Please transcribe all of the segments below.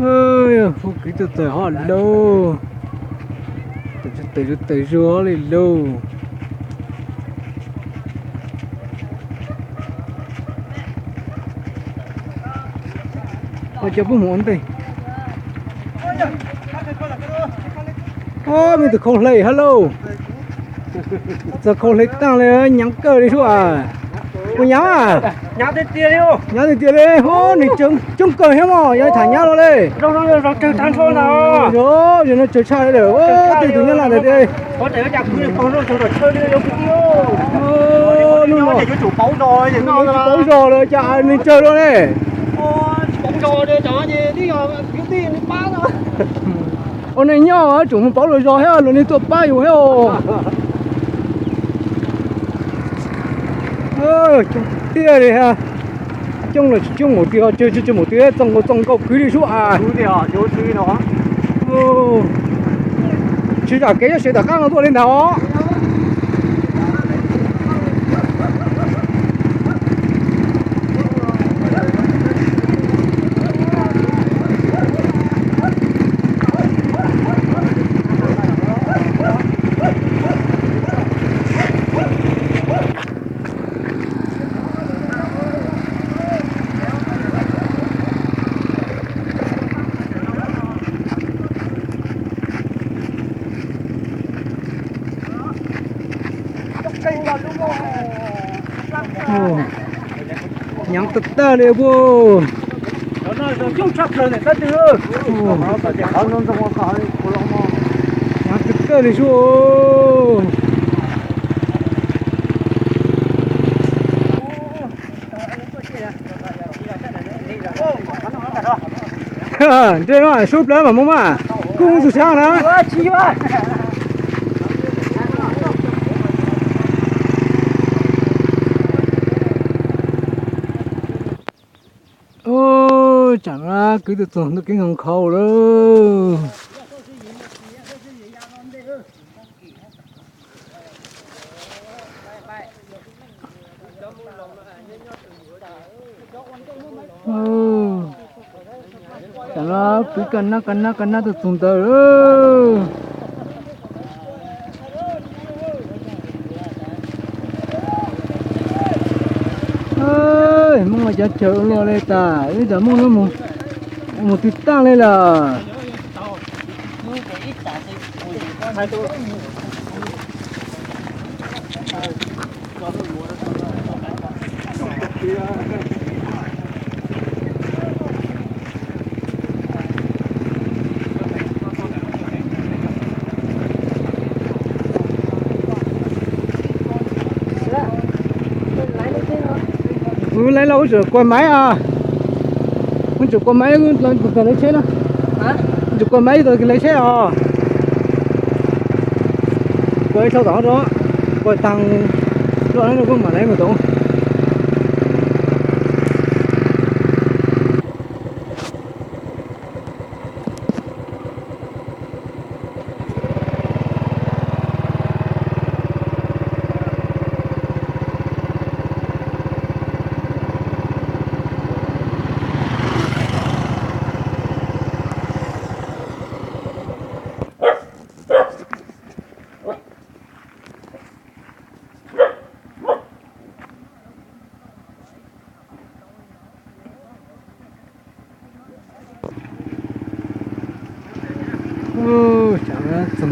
Hu kwv tug txawm hov lauj, tawm tawm tawm zuag li lauj. Cov pub mus ua ntej. Ob, me tus khau hle hab lauj. Txog khau hle taaj li, nyaav kawg li sub as. Puas nyaav? Nyaav tiag tiag li, hub, nws coob kawg thiab mog, yog tham nyab los li. Yog, yog no tsawg tshaj li lawm, tej tus nyab laj ntawd. Tsis paub zog lawm cas nws tsawg luaj ne. Ua neej nyob tseem mus paub luag zog thiab luag niag tuaj pab yus thiab. Coob tiag li, coob los tsis coob npaum twg, tsawg tsis tsawg npaum twg, txooj nkaus txooj nkaus kwv li sub as. Tsis zam kev nyob sawv tom qab no tuaj li ntag os. Nyaav tag tag li puag. Nyaav tag tag li sub. Ntsej no sub plawv mas mus mas kuj mus tus sab na. Tsam no kwv tug txoog ntuj keeb nkaus nkhaus lawm. Tsam no kwv kaj nab kaj nab kaj nab tug txoog ntawd. Hmoob mas cov chaw ua luaj li tas, ib cov Hmoob no mus twg tag li lawm. Kuv laiv los wb tsum kuas maiv os. Wb tsum kuas maiv, tag lawv tsheb na. Wb tsum kuas maiv tag lawv tsheb os. Kuas ib tshau tom no, kuas tag lawm no kuv mam laiv mus tod. Tsam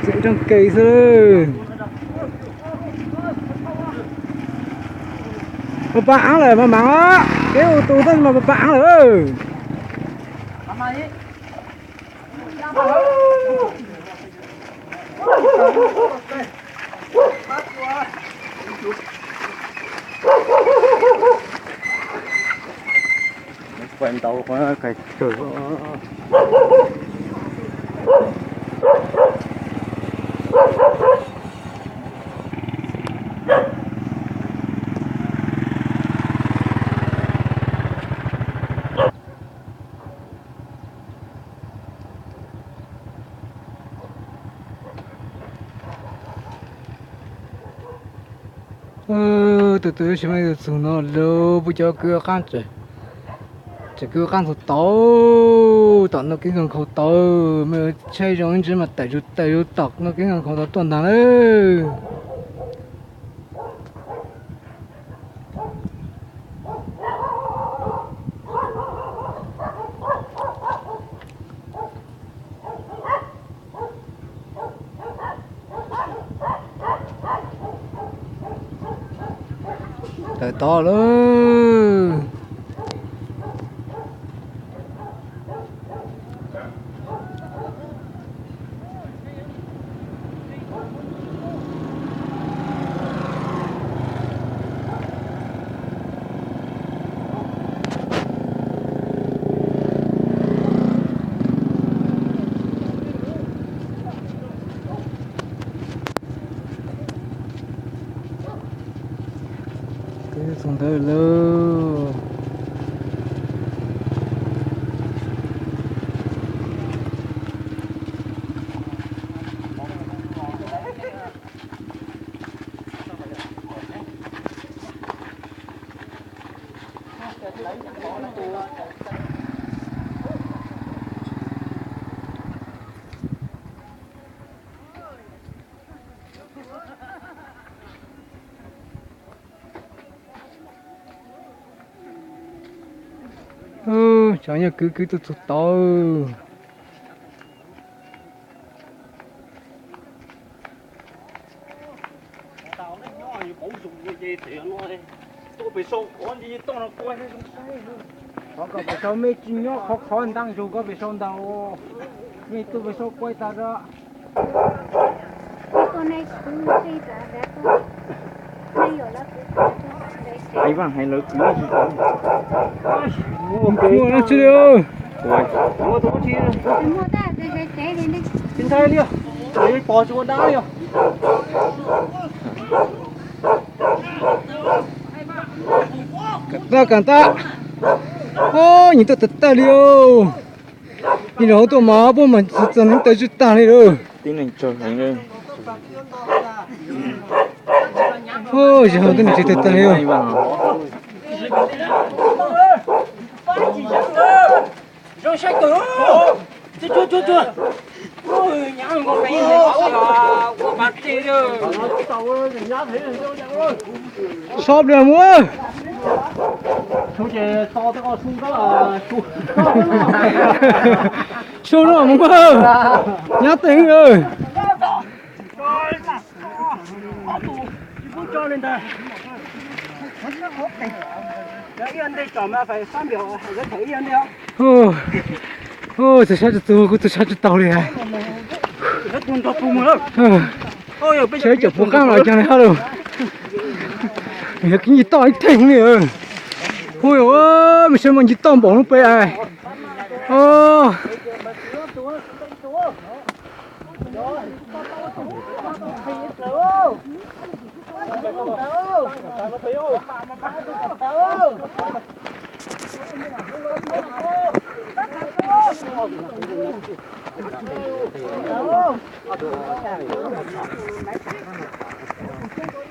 txog tseem rooj ke xwb. Pab pab aav lawm mas mas os, kev ua tus tab sis mas pab pab aav lawm. Tus tus ib sim neej tus txug no lawm, puab cov kwv qaab tseem Tseem kwv qab ntxuag tau, tom no kev nkag nkhaus tau, me tsheb zoo ib ntsis mas tawm zus tawm zus tom no kev nkag nkhaus tau tuaj ntag lawm. Tawm tod lawm. Txog ntawd lawm. Tsov nyob kwv kwv tuaj txog tod. Qhov kom pem sau mej tsis nyob qhov qhov ntaaj zug koj pem sau ntau, mej tuaj pem sau quaj tag zog. Ib vaam hais lawv kwv tsis tau. Muaj dab tsi li. Tsis ntshai li, pos tsis ua dab li. Kam tab kam tab. Nyiam tuaj tag tag li os. Nyiam los hauv tuaj mas puab mas txog neeg taw tsis tag li lawm. Tib neeg tsawg heev. Yog hauv tuaj nyiam tsis tag tag li. Sob pliag mus. Su no mus, nyab teeg. Txawm sab tsis tau, kuv txawm sab tsis tau li hais. Sab cov puv qab los cog li hab lauj. Yog kev ncig toj ib theeg li. Hu, mej saib mas ncig toj npaum lub peb.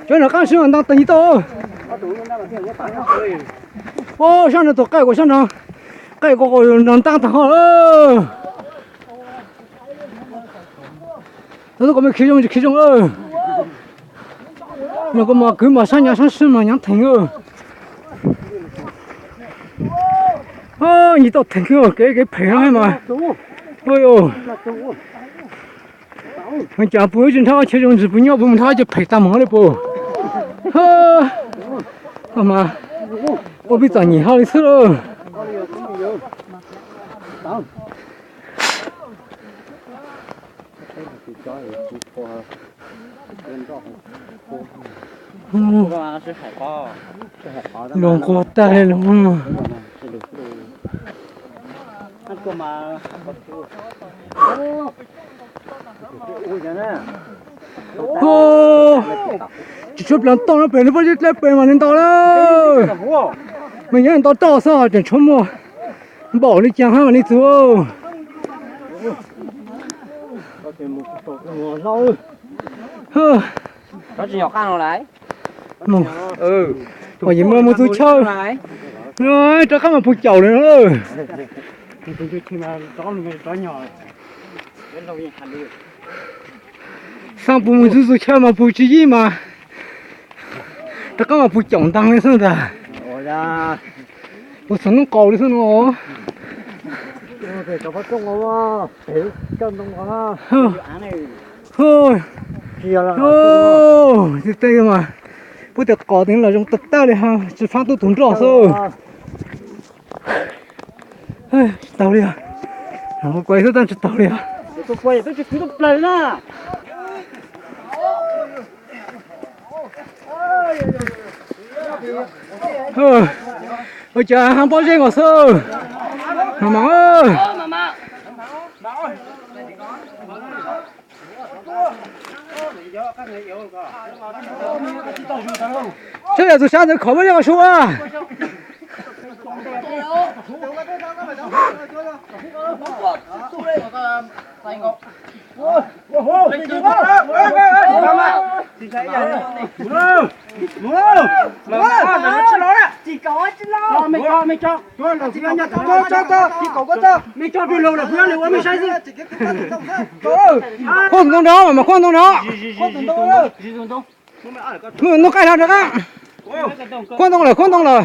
Cov nram qab sib ntaab tag ncig toj. Sab no tus qaij kuas sab no, qaij kuas nrog ntaab tag ho lawm. Tau tub koj me khiv zoo tsis khiv zoo lawm. Nyob koj mas kwv mas sab nyav sab sib mas nyav theem lawm. Ncig toj theem kawg, kev kev phem no mas. Cas puas tsis nrhab chaw zoo ntsis puas nyob puas mus nrhab cov phem tag mus li puas. Mas ua pib txom nyem ho li xwb lauj. Luag nquag tag li luag. Tsis tshuav plaws toj no pem, nws pob zeb dlawb pem mas nws ntaus lawm. Mas nyob ntaus toj xwb tseem tshuav muaj npaum li cas hab mam li txug. Mus, yim mus mus txug chaw. Rov qab mas puag caum li no. Xaa puag mus txug txug chaw mas puag tsis yig mas rov qab mas puag caum ntaag li xwb ntag. Puag txog noob qaus li xwb no. Tej mas puag tej qos tej los zoo tag tag li, tsis faab tub tug nroj xwb. Tsis taug li os. Kuv xwb tab tsis taug li os. Ua cas haab pob zeb nkaus xwb. Mas mas, saib yog tus sab ntawd khov pob zeb qhov su a. Khuab tus ntoo nrov mas, khuab tus ntoo nrov. Ntoo qaij no rov qab. Khuab ntoo lawm, khuab ntoo lawm.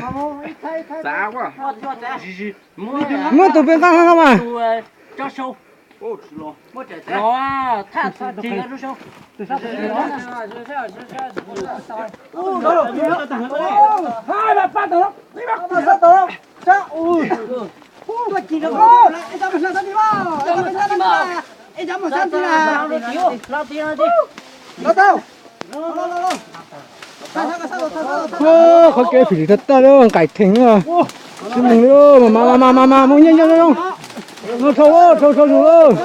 Muab tus pes nqaj no mas. Qhov kev phim tag tag lawm, nqaim theem lawm. Tsis mus li, mas mas mas mas mus nyiaj nyiaj zoo. No dhau dhau dhau zus lawm.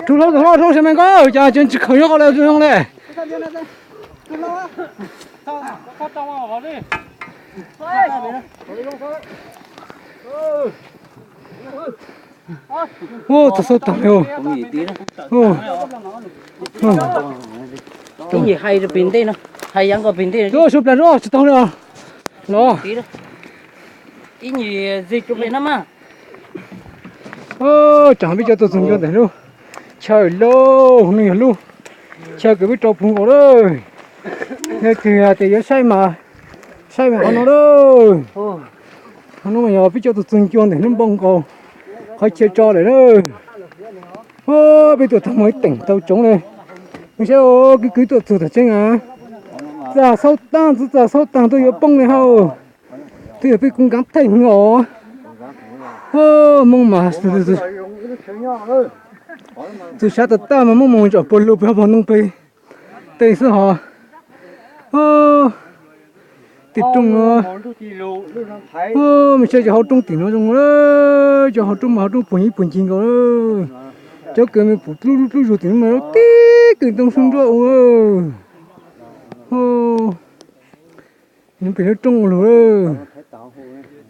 Tug hlau, tug hlau, zoo se me nkauj, cas tsis khaws nyob qhov lawm zoo le. Ua txog xauj taag li. Ib nyuag hais rau pem ntej no, hais yav nkaus pem ntej no. Su plas zog tsis taug li os. Los. Ib nyuag zig rau pem no mas. Tseem peb cov tuaj txug ncua ntawm lub chaw lauj, no yog lub chaw kws peb rau puag nkaus lawm. Yog twg hais tias yuav saib mas, saib mas qhov no lawm. Qhov no mas yog peb cov tuaj txug ncua ntawm lub npoo nkaus qhov chaw tso lawm na. Peb tuaj tau muaj ib teem tau tsoov le. Saib, kwv kwv tuaj txug tom tseeb a. Txaj xauj taag, txaj xauj taag tuaj yuav poob li hauj. Twb yog peb kuv nkaav theej os. Hmoo mas txug sab tag tag mas muab mus tsom puag lug pem hauv paus ntoo pem tej xwb hos. Tej rooj, me saib cov hauv roob tim no zoo, cov hauv roob mas hauv roob puag ib puag ncig nkaus. Cov kws me pum dlub dlub dlub zug tim no mas tib kws ntoo su nruab ua. Nws pem lub rooj ua lug,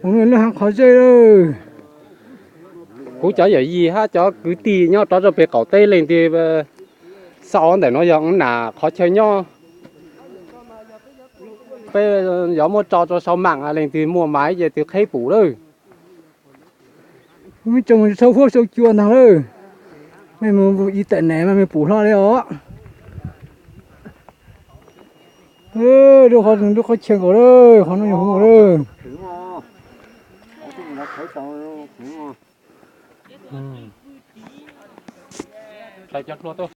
ua lub haav qhov zeb. Kuv cov yawm yij hab cov kwv tij nyob rov rau pem qaum teb leej twg xav ua ntawm no yog nam qhov chaw nyob, peb yuav muab tso rau sau maam, leej twg muaj mas ces twg qheb pum lawm. Mej tso sau huab sau cua ntaag lawm, mej mus ib tawm nam mas mej pum hlo li os. Lub qhov, lub qhov chaw nkaus lawm, qhov no yog hov lawm.